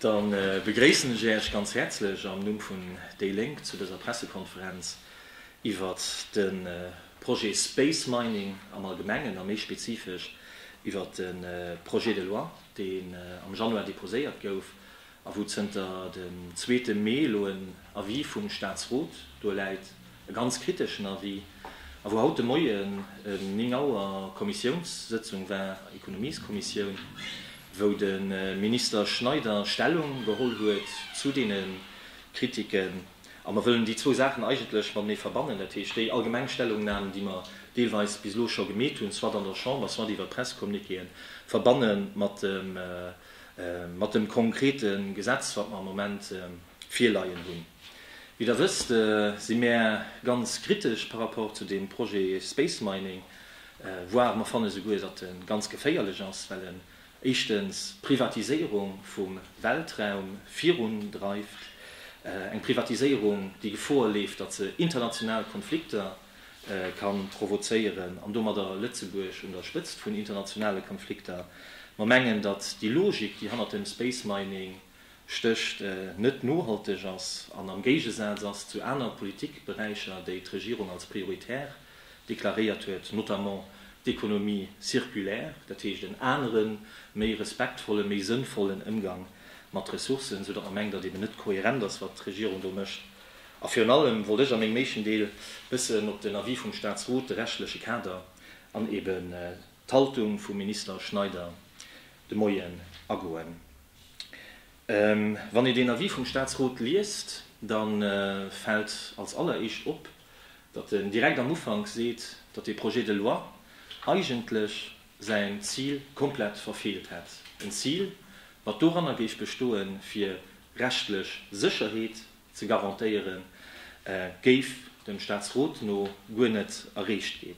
Da begréissen ech Äech ganz häerzlech am Numm vun déi Lénk zu dëser Pressekonferenz iwwert de Projet Space Mining am Allgemengen a méi spezifesch iwwert de Projet de loi, deen am Januar deposéiert gouf a wou zënter dem zweete Mee elo en Avis vum Staatsrot do läit, e ganz kriteschen Avis, a wou haut de Moien ëm 9 Auer Kommissiounssëtzung war, Ekonomieskommissioun, wou de Minister Schneider Stellung geholl huet zu deene Kritiken. A mer wëllen déi zwou Saachen eigentlech matenee verbannen, dat heescht déi allgemeng Stellungnamen, déi mer deelweis bis elo scho gemeet hunn, soit an der Chamber, soit iwwer Presscommuniquéen, verbanne mat dem mat dem konkrete Gesetz, wat mer am Moment virleien hunn. Wéi Der wësst, si mär ganz kritesch par rapport zu deem Projet Space Mining, voire mer fanne souguer, datt e ganz geféierlech ass, well en éischtens d'Privatiséierung vum Weltraum virundreift, eng Privatiséierung, déi Gefor leeft, datt se international Konflikter ka provozéieren an domadder Lëtzebuerg un der Spëtzt vun internationale Konflikter. Mer mengen, datt déi Logik, déi hannert dem Space Mining stécht, net nohalteg ass an am Géigesaz ass zu aner Politikberäicher, déi d'Regierung als prioritär deklaréiert huet, notamment d'Économie circulaire, dat heescht en aneren, méi respektvollen, méi sënnvollen Ëmgang mat Ressourcen, soudatt mer mengen, datt eben net kohärent ass, wat d'Regierung do mécht. A virun allem wollt ech a mengem éischten Deel bëssen op den Avis vum Statsrot, de rechtleche Kader an eben d'Haltung vum Minister Schneider de Moien agoen. Wann een deen Avis vum Statsrot liest, da fält als alleréischt op, datt en direkt am Ufank seet, datt dee Projet de loi eigentlech säin Zil komplett verfeelt hätt, en Zil, wat doranner géif bestoen, fir rechtlech Sécherheet ze garantéieren, géif dem Staatsrot no guer net erreecht geet.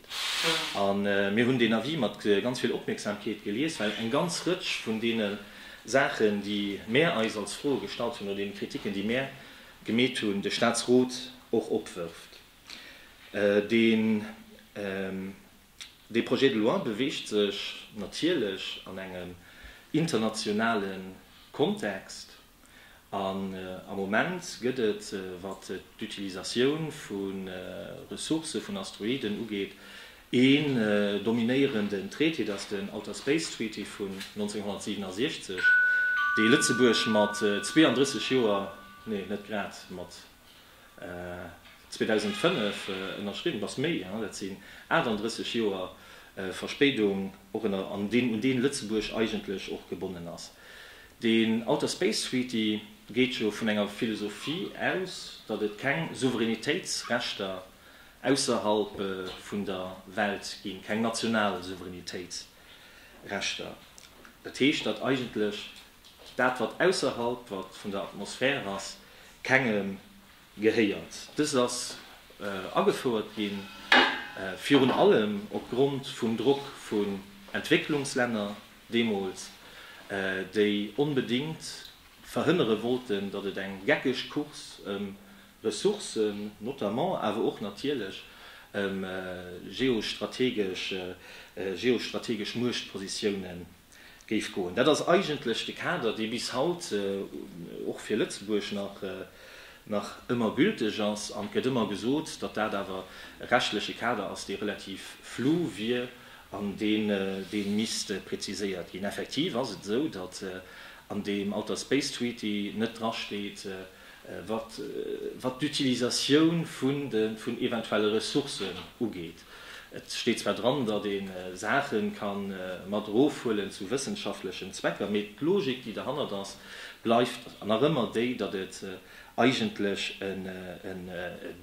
A mir hunn deen Avis mat ganz vill Opmierksamkeet gelies, well eng ganz Rëtsch vun deene Saachen, déi mär eis als Froe gestallt hunn, oder deene Kritiken, déi mär gemeet hunn, de Staatsrot och opwërft. Deen Dee Projet de loi beweegt sech natierlech an engem internationale Kontext. An am Moment gëtt et, wat d'Utilisatioun vu Ressourcë vun Asteroiden ugeet, een dominéierenden Traité, dat ass den Outer Space Treaty vun 1967, dee Lëtzebuerg mat 32 Joer, nee, net grad, mat 2005 ënnerschriwwen, ass méi, dat sinn 38 Joer Verspéidung, och ënner, an deen, un deen Lëtzebuerg eigentlech och gebonnen ass. Deen Outer Space Treaty geet jo vun enger Philosophie aus, datt et keng Souveränitéitsrechter ausserhalb vun der Welt ginn, keng national Souveränitéitsrechter. Dat heescht, datt eigentlech dat, wat ausserhalb wat vun der Atmosphär ass, kengem gehéiert. Dëst ass agefouert ginn, virun allem opgrond vum Drock vun Entwécklungslänner deemools, déi onbedéngt verhënnere wollten, datt et eng geckeg Course ëm Ressourcen notamment, awer och natierlech ëm geostrategesch geostrategesch Muechtpositiounen géif goen. Dat ass eigentlech de Kader, dee bis haut och fir Lëtzebuerg nach nach ëmmer gülteg ass. An et gëtt ëmmer gesot, datt dat awer e rechtleche Kader ass, dee relativ flou wier an deen dee misst präziséiert ginn. Effektiv ass et esou, datt an deem Outer Space Treaty net drasteet, wat wat d'Utilisatioun vun de vun eventuelle Ressourcen ugeet. Et steet zwar dran, datt ee Saache ka mat erofhuelen zu wëssenschaftlechen Zwecker, mee d'Logik, déi derhannert ass, bleift nach ëmmer déi, datt et eigentlech e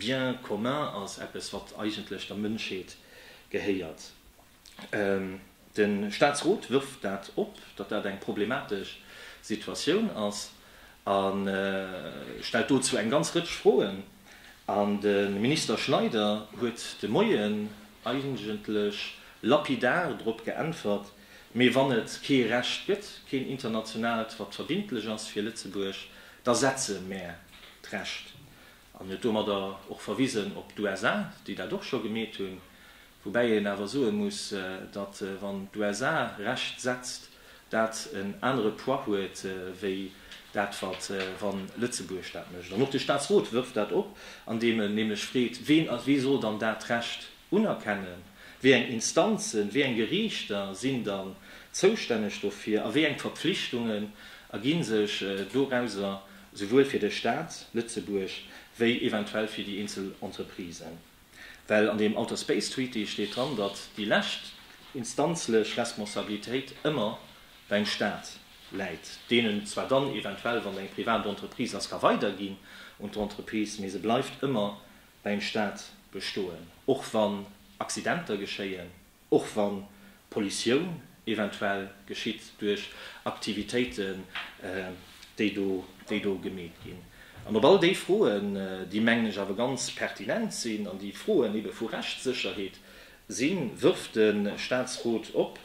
Bien commun ass, eppes, wat eigentlech der Mënschheet gehéiert. De Staatsrot wërft dat op, datt dat eng problematesch Situatioun ass a stellt dozou eng ganz Rëtsch Froen. An de Minister Schneider huet de Moien eigentlech lapidar drop geäntwert, Mee wann et kee Recht gëtt, keen internationaalt, wat verbindlech ass fir Lëtzebuerg, da setze mär d'Recht. An huet domadder och verwisen op d'USA, déi dat och scho gemeet hunn. Woubäi een awer soe muss, datt wann d'USA Recht setzt, dat en anere Poids huet wéi dat, wat wa Lëtzebuerg dat mécht. An och de Statsrot wërft dat op, andeem en nämlech freet, Ween a wee soll dann dat Recht unerkennen? Wéi eng Instanzen, wéi eng Geriichter sinn dann zoustänneg dofir a wéi eng Verpflichtungen ergi sech dorauser souwuel fir de Stat Lëtzebuerg wéi eventuell fir déi eenzel Entreprisen? Well an deem Outer Space Treaty steet dran, datt déi lescht instanzlech Responsabilitéit ëmmer beim Stat läit, deen en zwar dann eventuell, wann et eng privat Entreprise ass, ka weiderginn un d'Entreprise, mee se bleift ëmmer beim Stat bestoen, och wann Accidenter geschéien. Och wann Pollutioun eventuell geschitt duerch Aktivitéiten, déi do, déi do gemeet ginn. An op all déi Froen, déi mengen ech awer ganz pertinent sinn an déi Froen ebe vu Rechtssécherheet sinn, wërft de Statsrot op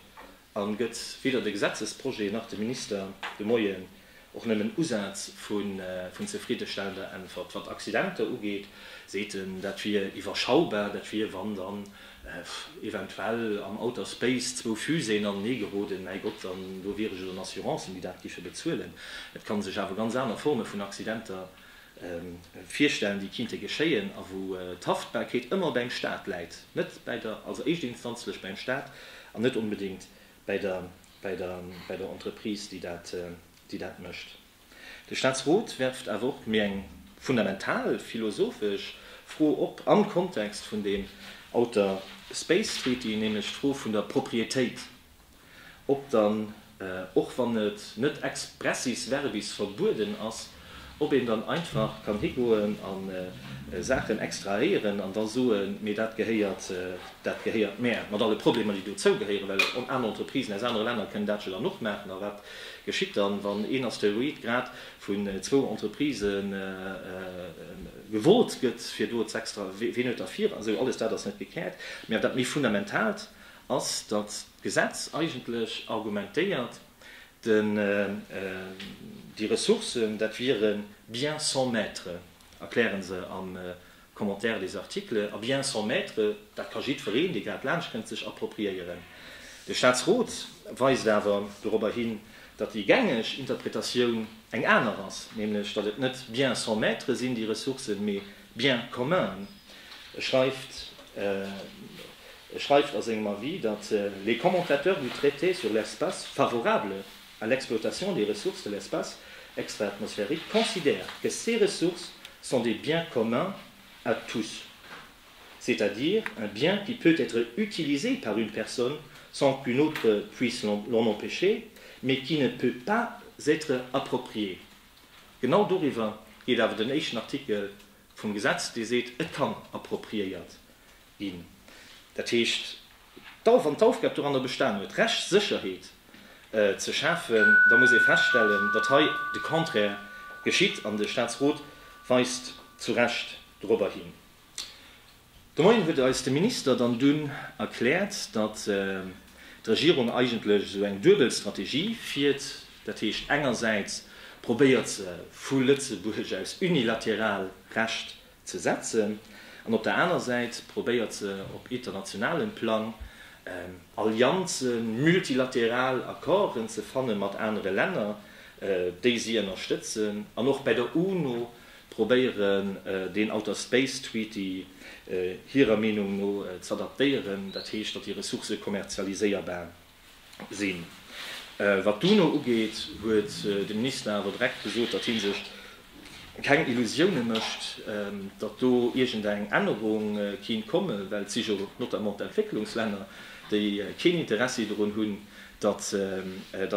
a gëtt weder de Gesetzesprojet nach de Minister de Moien och nëmmen Usaz vun zefriddestellender Äntwert. Wat Accidenter ugeet, seet en, dat wier iwwerschaubar, dat wier, wann dann eventuell am Outer Space zwou Fuséeën anenee geroden, mäi Gott, dann do wiere jo dann Assurancen, déi dat giffe bezuelen. Et kann sech awer ganz aner Forme vun Accidenter virstellen, déi kinnte geschéien a wou d'Haftbarkeet ëmmer beim Stat läit, net bäi der, also éischtinstanzlech beim Stat an net onbedéngt bäi der, bäi der, bäi der Entreprise, déi dat, déi dat mécht. De Staatsrot werft awer och méi eng fundamental philosophesch Fro op am Kontext vun deem Outer Space Treaty, nämlech d'Fro vun der Propriétéit, ob dann, och wann et net expressis verbis verbueden ass, ob een dann einfach kann higoen a Saachen extrahéieren an da soen, mee dat gehéiert, dat gehéiert mär, mat alle Problemer, déi dozou gehéieren, well aner Entreprisen aus anere Länner kënnen dat jo dann och maachen. A wat geschitt dann, wann een Asteroid grad vun zwou Entreprisë gewollt gëtt, fir do ze extra, ween huet da vir? Esou alles dat ass net gekläert. Mee awer dat méi Fundamentaalt ass, datt d'Gesetz eigentlech argumentéiert, Den, déi Ressourcen, dat wiere biens sans maître, erkläre se am Commentaire des articles. A biens sans maître, dat ka jiddwereen, dee grad laanschtkënnt, sech appropriéieren. De Staatsrot weist awer dorobber hin, datt déi gängeg Interpretatioun eng aner ass, nämlech datt et net biens sans maître sinn, déi Ressourcen, mee biens communs. E schreift, E schreift a sengem Avis, datt les commentateurs du traité sur l'espace favorables à l'exploitation des ressources de l'espace extra-atmosphérique considèrent que ces ressources sont des biens communs à tous, c'est-à-dire un bien qui peut être utilisé par une personne sans qu'une autre puisse l'en empêcher, mais qui ne peut pas être approprié. Genau doriwwer geet awer den éischten Artikel vum Gesetz, dee seet, et kann appropriéiert ginn. Dat heescht, wann d'Aufgab doranner bestan huet, Rechtssécherheet ze schafen, da muss ee feststellen, datt hei de Contraire geschitt, an de Statsrot weist zu Recht dorobber hin. De Moien huet eis de Minister dann dunn erkläert, datt d'Regierung eigentlech esou eng duebel Strategie fiert. Dat heescht, engersäits probéiert se vu Lëtzebuerg aus unilateral Recht ze setzen an op der aner Säit probéiert se op internationalem Plang Allianzen, multilateral Accorden ze fanne mat anere Länner, déi si ënnerstëtzen an och bäi der UNO probéieren deen Outer Space Treaty hirer Meenung no z'adaptéieren, dat heescht, datt déi Ressourcë kommerzialiséierbar sinn. Wat d'UNO ugeet, huet de Minister awer direkt gesot, datt hie sech keng Illusioune mécht, datt do iergendeng Ännerung kinnt kommen, well et si jo notamment d'Entwécklungslänner, déi keen Interessi dorun hunn, datt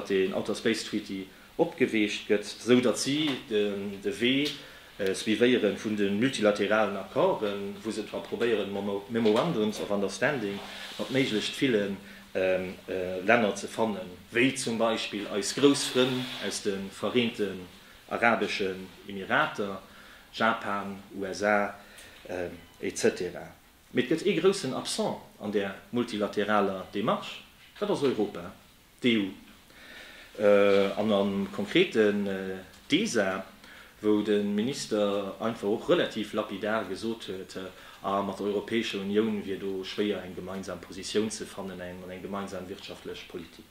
deen Outer Space Treaty opgeweecht gëtt, esou datt si de Wee suivéiere vun de multilateralen Accorden, wou se dra probéieren, Memorandums of Understanding mat méiglechst ville Länner ze fannen, wéi zum Beispill eis grouss Frënn aus de Vereenten Arabeschen Emirater, Japan, USA, etc. Mee et gëtt ee groussen Absent an där multilateraler Démarche, dat ass Europa. D'EU, an am Konkreten d'ESA, wou de Minister einfach och relativ lapidar gesot huet, ah, mat der Europäescher Unioun wier do schwéier eng gemeinsam Positioun ze fannen an eng gemeinsam wirtschaftlech Politik.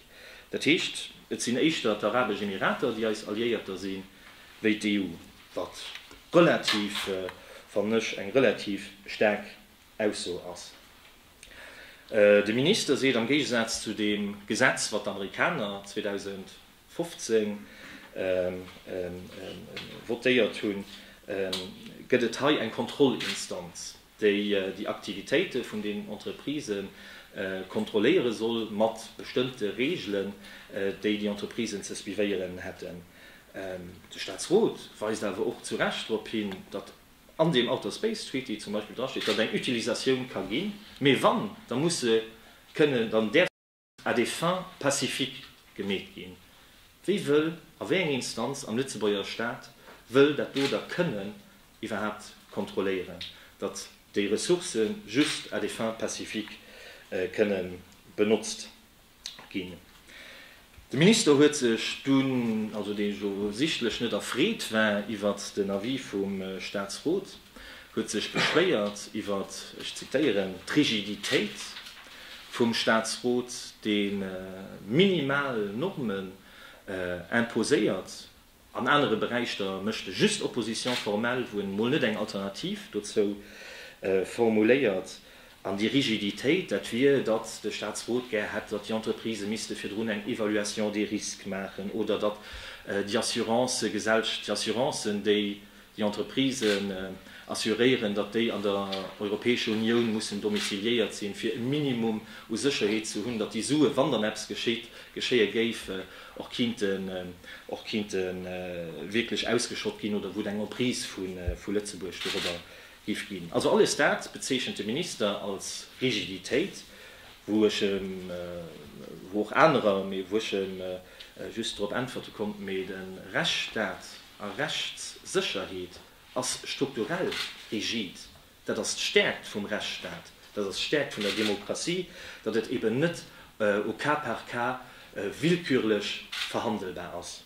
Dat heescht, et sinn éischter d'Arabesch Emirater, déi eis Alliéierter sinn, wéi d'EU, wat relativ, fannen ech, eng relativ staark Ausso ass. De Minister seet, am Géigesaz zu deem Gesetz, wat d'Amerikaner 2015 votéiert hunn, gëtt et hei eng Kontrollinstanz, déi déi Aktivitéite vun den Entreprisë kontrolléiere soll, mat bestëmmte Reegelen, déi déi Entreprisen ze suivéieren hätten. De Staatsrot weist awer och zu Recht drop hin, datt an deem Outer Space Treaty zum Beispill drasteet, datt eng Utilisatioun ka ginn, mee wann, da muss se kënnen, dann däerf se à des fins pacifiques gemeet ginn. Wie wëll a wéi eng Instanz am Lëtzebuerger Staat wëll dat do da kënnen iwwerhaapt kontrolléieren, datt déi Ressourcë just à des fins pacifiques kënne benotzt ginn. De Minister huet sech dunn, also dee jo sichtlech net erfreet war iwwert den Avis vum Statsrot, huet sech beschwéiert iwwert, ech zitéieren, d'Rigiditéit vum Statsrot, dee minimal Normen imposéiert An anere Beräichter mécht e just Opposition formelle, wou en emol net eng Alternativ dozou formuléiert. An déi Rigiditéit, dat wier, datt de Statsrot gär hätt, datt déi Entreprisë misste virdrun eng Évaluation des risques maachen oder datt déi Assurancëgesellsch-, déi Assurancen, déi déi Entreprisen assuréieren, datt déi an der Europäescher Unioun mussen domiciliéiert sinn, fir e Minimum u Sécherheet ze hunn, datt déi Sue, wann dann eppes geschitt, geschéie géif, och kinnten, och kinnte wierklech ausgeschott ginn oder wou et eng Emprise vu Lëtzebuerg dorobber géif ginn. Also alles dat bezeechent de Minister als Rigiditéit, wou ech em, wou och anerer, mee wou ech em just drop äntwerte konnt, mee de Rechtsstaat A Rechtssécherheet ass strukturell rigid. Dat ass d'Stäerkt vum Rechtsstaat, dat ass d'Stäerkt vun der Demokratie, datt et eben net au cas par cas willkürlech verhandelbar ass.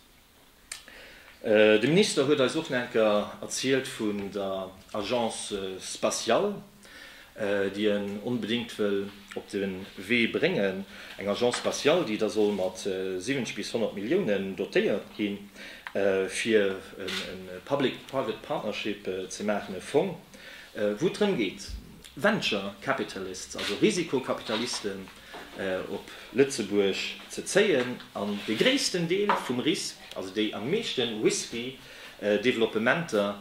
De Minister huet eis och nach eng Kéier erzielt vun der Agence spatiale. déi en onbedéngt wëll op de Wee bréngen, eng Agence spatiale, déi da soll mat 70 bis 100 Milliounen dotéiert ginn, fir e Public-Private Partnership ze maachen, e Fong, wou et drëm geet, Venture Capitalists, also Risikokapitalisten, op Lëtzebuerg ze zéien an de gréissten Deel vum Risk, also déi am meeschte risky Developpementer,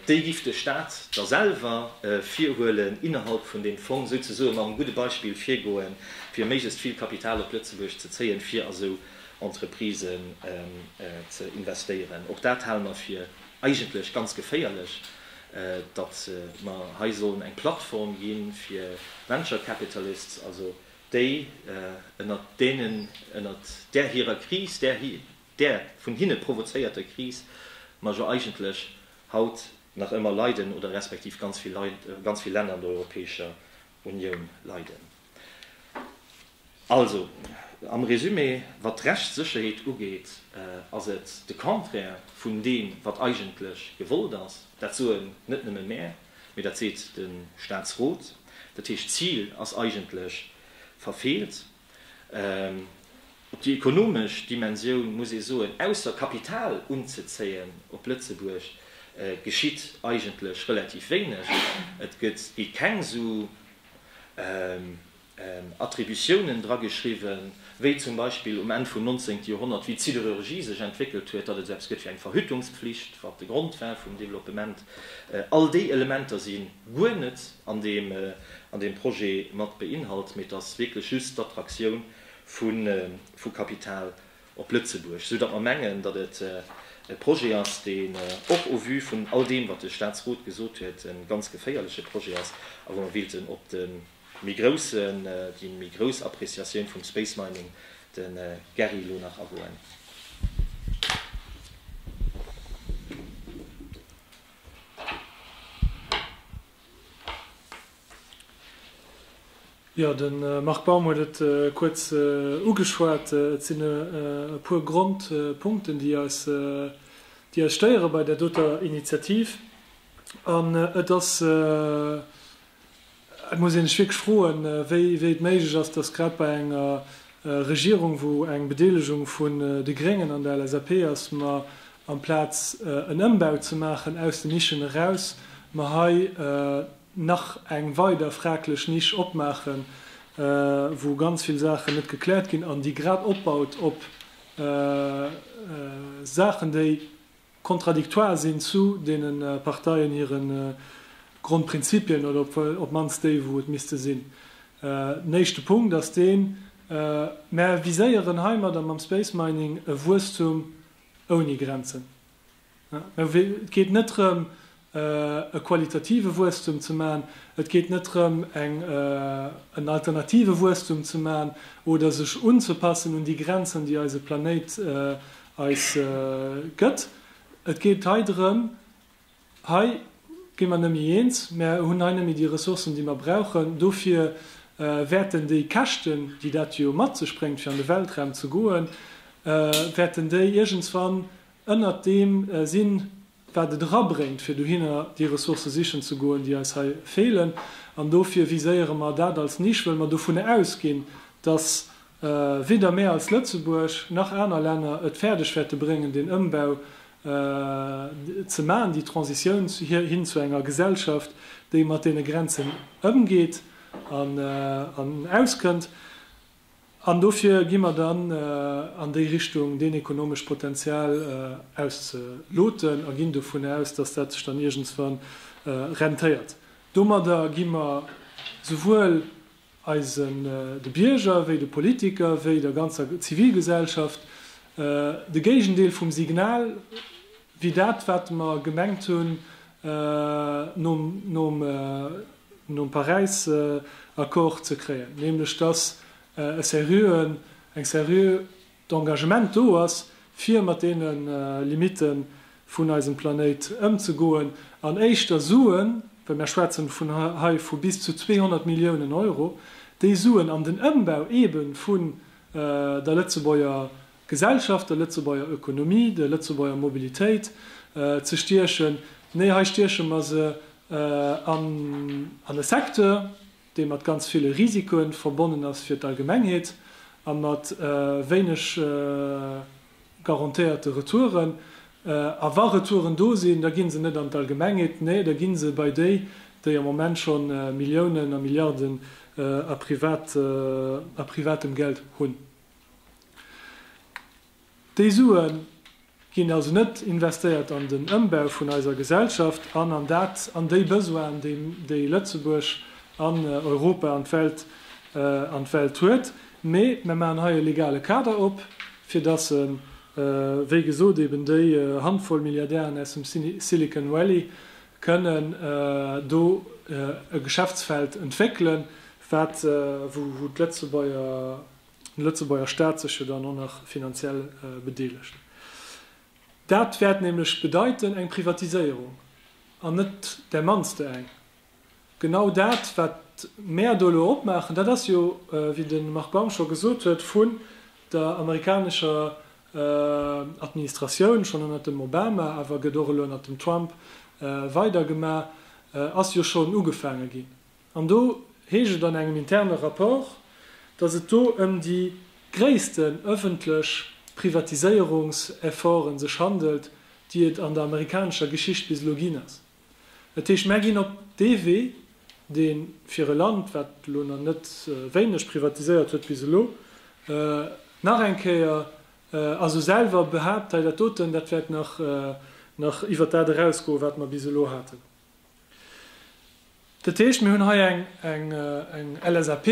déi giff de Staat da selwer virhuelen, innerhalb vun deem Fong souzesoe mam gudde Beispill virgoen, fir méiglechst vill Kapital op Lëtzebuerg ze zéien, fir a sou Entreprisen ze investéieren. Och dat hale mer fir eigentlech ganz geféierlech, datt mer hei sollen eng Plattform gi fir Venture Capitalists, also déi ënnert deenen, ënnert där hirer Kris, där där vun hinne provozéierter Kris mer jo eigentlech haut nach ëmmer leiden oder respektiv ganz vill Leit, ganz vill Länner an der Europäescher Unioun leiden. Also, am Résumé, wat d'Rechtssécherheet ugeet, ass et de Contraire vun deem, wat eigentlech gewollt ass. Dat soen net nëmme mär, mee dat seet de Statsrot. Dat heescht, d'Zil ass eigentlech verfeelt. Op déi ekonomesch Dimensioun muss ee soen, ausser Kapital unzezéien op Lëtzebuerg, geschitt eigentlech relativ wéineg. Et gëtt gi keng esou Attributiounen drageschriwwen, wéi zum Beispill um Enn vum 19. Joerhonnert, wéi d'Siderurgie sech entwéckelt huet, datt et esou eppes gëtt wéi eng Verhütungspflicht, wat de Grond war vum Developpement. All déi Elementer si guer net an deem an deem Projet mat beinhalt, mee et ass wierklech just d'Attraktioun vu Kapital op Lëtzebuerg, esou datt mer mengen, datt et e Projet ass, deen och au vu vun all deem, wat de Statsrot gesot huet, e ganz geféierleche Projet ass a wou mer wéilten op de méi groussen, déi méi grouss Appréciatioun vum Space Mining, de Gary, elo nach agoen. Jo, de Marc Baum huet et kuerz ugeschwat. Et sinn e puer Grondpunkten, déi eis, déi eis stéiere bei där doter Initiativ. An et ass, et muss ee sech wierklech froen, wéi, wéi et méiglech ass, dass grad bei enger. Regierung, wou eng Bedeelegung vun de Gréngen an der LSAP ass, mer amplaz en Ëmbau ze maachen aus den Nischen eraus, mer hei nach eng weider fraglech Nisch opmaachen, wou ganz vill Saachen net gekläert ginn an déi grad opbaut op Saachen, déi kontradiktoir sinn zu deene Parteien hire Grondprinzipien oder op d'mannst déi, wou et misste sinn. Den éischte Punkt ass deen, Mär viséieren heimadder mam Space Mining e Wuesstum ouni Grenzen. Et geet net drëm, e qualitative Wuesstum ze maachen, et geet net drëm, en alternative Wuesstum ze maachen oder sech unzepassen un déi Grenzen, déi eise Planéit eis gëtt. Et geet hei drëm, Hei gi mer net méi eens, mär hunn hei net méi déi Ressourcen, déi mer brauchen. Dofir wäerten déi Käschten, déi dat jo mat sech bréngt, fir an de Weltraum ze goen, wäerten déi iergendswann ënnert deem sinn, wat et erabréngt, fir dohinner déi Ressourcë sichen ze goen, déi eis hei feelen. An dofir viséiere mer dat als Nisch, wëll mer dovun ausginn, dass weder mär als Lëtzebuerg nach aner Länner et fäerdeg wäerte bréngen, deen Ëmbau ze maachen, déi Transitioun hin zu enger Gesellschaft, déi mat deene Grenzen ëmgeet an auskënnt. An dofir gi mer dann an déi Richtung, deen ekonomescht Potenzial auszeloten a ginn dovun aus, dass dat sech dann iergendswann rentéiert. Domadder gi mer souwuel eisen, de Bierger wéi de Politiker wéi der ganzer Zivilgesellschaft, de Géigendeel vum Signal wéi dat, wat mer gemengt hunn nom, nom, nom Paräis-Accord ze kréien, nämlech dass e seriöen, eng seriö d'Engagement do ass, fir mat deene Limitte vun eisem Planéit ëmzegoen an éischter Suen, well mer schwätzen vun hei vu bis zu 200 Milliounen Euro, déi Suen an den Ëmbau eebe vun der Lëtzebuerger Gesellschaft, der Lëtzebuerger Ökonomie, der Lëtzebuerger Mobilitéit ze stiechen. Nee, hei stieche mer se an e Secteur, dee mat ganz ville Risikoe verbonnen ass fir d'Allgemengheet a mat wéineg garantéierte Retouren. A wa Retouren do sinn, da gi se net an d'Allgemengheet, nee, da gi se bei déi, déi am Moment scho Milliounen a Milliarden a privatem Geld hunn. Déi Sue ginn also net investéiert an den Ëmbau vun eiser Gesellschaft an an dat, an déi Besoinen, déi, déi Lëtzebuerg an Europa an d'Welt, an d'Welt huet, mee mer maachen hei e legale Kader op, fir dass, wéi gesot, eben déi Handvoll Milliardären aus dem Silicon Valley kënnen do e Geschäftsfeld entwéckelen, wat, wou, wou d'Lëtzebuerger, den Lëtzebuerger Staat sech jo dann och nach finanziell bedeelegt. Dat wäert nämlech bedeiten eng Privatiséierung, an net där mannste eng. Genau dat, wat mär do elo opmaachen, dat ass jo, wéi de Marc Baum scho gesot huet, vun der amerikanescher Administratioun schonn ënnert dem Obama, awer gëtt och elo ënnert dem Trump weidergemaach, ass jo schonn ugefaange ginn. An do heescht et an engem interne Rapport, datt et do ëm déi gréissten ëffentlech Privatiséierungsefforten sech handelt, déi et an der amerikanescher Geschicht bis elo ginn ass. Dat heescht, mär ginn op dee Wee, dee fir e Land, wat elo nach net wéineg privatiséiert huet bis elo, nach eng Kéier, also selwer behaapt, hei dat doten, dat wäert nach nach iwwert dat erausgoen, wat mer bis elo haten. Dat heescht, mir hunn hei eng LSAP,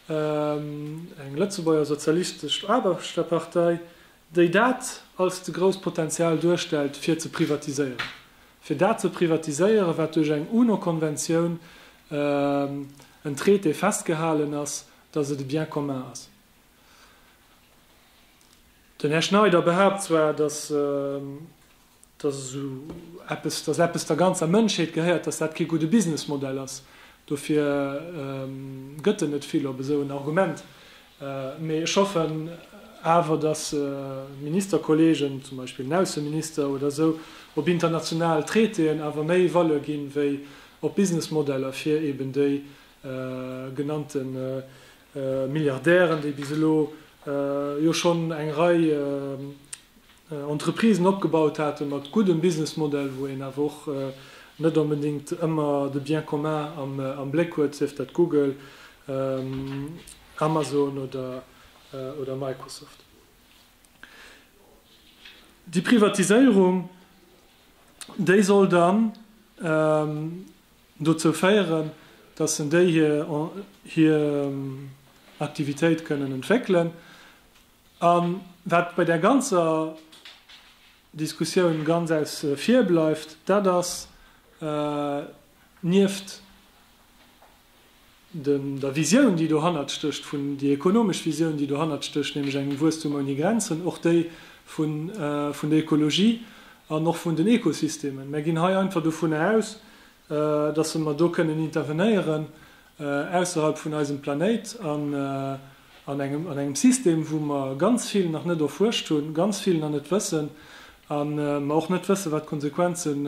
eng Lëtzebuerger Sozialistesch Aarbechterpartei, déi dat als de grousst Potenzial duerstellt, fir ze privatiséieren, fir dat ze privatiséieren, wat duerch eng UNO-Konventioun, en Traité festgehalen ass, dass et e Bien commun ass. Den Här Schneider behaapt zwar, dass dass esou eppes, dass eppes der ganzer Mënschheet gehéiert, dass dat kee gudde Businessmodell ass. Dofir gëtt en net vill op esou en Argument. Mee ech hoffen awer, dass Ministerkollegen, zum Beispill den Ausseminister oder esou, op international Traitéen awer méi Valeur ginn, wéi op Businessmodeller, fir eben déi genannte. Milliardären, déi bis elo jo schonn eng Rei Entreprisen opgebaut hate mat guddem Businessmodell, wou een awer och net onbedéngt ëmmer de Bien commun am Bléck huet, sief dat Google, Amazon oder Microsoft. Déi Privatiséierung, déi soll dann dozou féieren, dass en déi hir Aktivitéit kënnen entwéckelen. A wat bei där ganzer Diskussioun ganz ausse vir bleift, dat ass nieft der Visioun, déi dohannert stécht, vun déi ekonomesch Visioun, déi dohannert stécht, nämlech engem Wuesstum ouni Grenzen, och déi vun der Ekologie an och vun den Ekosystemen. Mär ginn hei einfach dovunner aus, dass mer do kënnen intervenéieren ausserhalb vun eisem Planéit an an engem an engem System, wou mer ganz vill nach net erfuerscht hunn, ganz vill nach net wëssen a mer och net wëssen, wat d'Konsequenzen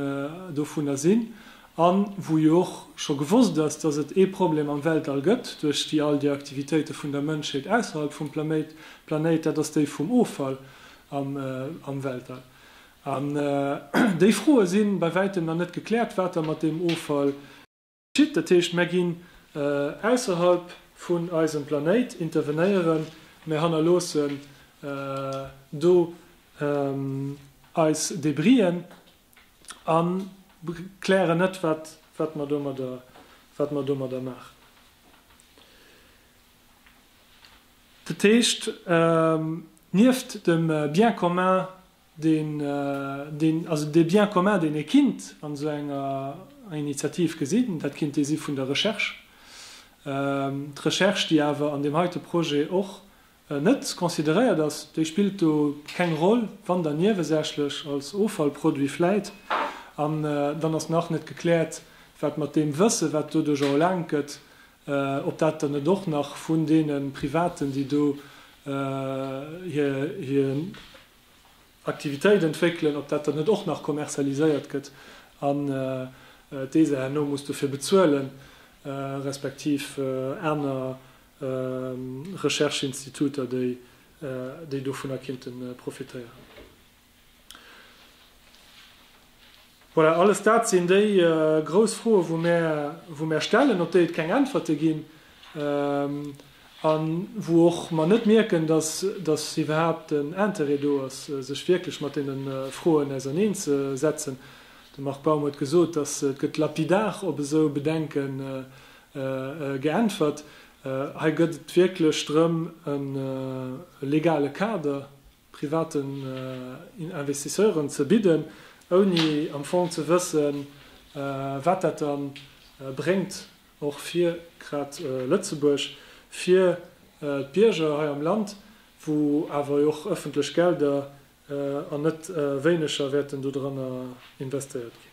dovunner sinn a wou jo och scho gewosst ass, dass et ee Problem am Weltall gëtt duerch déi all déi Aktivitéite vun der Mënschheet ausserhalb vum Plaméit Planéit, dat ass déi vum Offall am am Weltall. An déi Froe si bei wäitem nach net gekläert, wat da mat deem Offall geschitt. Dat heescht, mär ginn ausserhalb vun eisem Planéit intervenéieren, mär hannerloossen do eis Debris'en a klären net, wat mer domadder, wat mer domadder maachen. Dat heescht, nieft dem Bien commun deen, deen, also dee Bien commun, deen ee kinnt an esou enger Initiativ gesinn, dat kinnt dee si vun der Recherche. D'Recherche, déi awer an deem heite Projet och net consideréiert ass, déi spillt do keng Roll, wann dann niewesächlech als Offallproduit vläit. An dann ass nach net gekläert, wat mat deem Wësse, wat doduerch erlaangt gëtt, ob dat dann net och nach vun deene Privaten, déi do hir Aktivitéit entwéckelen, ob dat dann net och nach kommerzialiséiert gëtt an d'ESA herno muss dofir bezuelen, respektiv aner Recherche-Instituter, déi dovunner kinnte profitéieren. Voilà, alles dat sinn déi grouss Froen, wou mär, wou mär stellen, op déi et keng Äntwerte ginn a wou och mer net mierken, dass, dass iwwerhaapt en Intérêt do ass, sech wierklech mat deene Froen auserneenzesetzen. De Marc Baum huet gesot, dass et gëtt lapidar op esou Bedenke geäntwert. Hei gëtt et wierklech drëm, e legale Kader privaten Investisseuren ze bidden, ouni am Fong ze wëssen, wat dat da bréngt, och fir grad Lëtzebuerg, fir d'Bierger hei am Land, wou awer jo och ëffentlech Gelder an net wéineger wäerten dodranner investéiert ginn.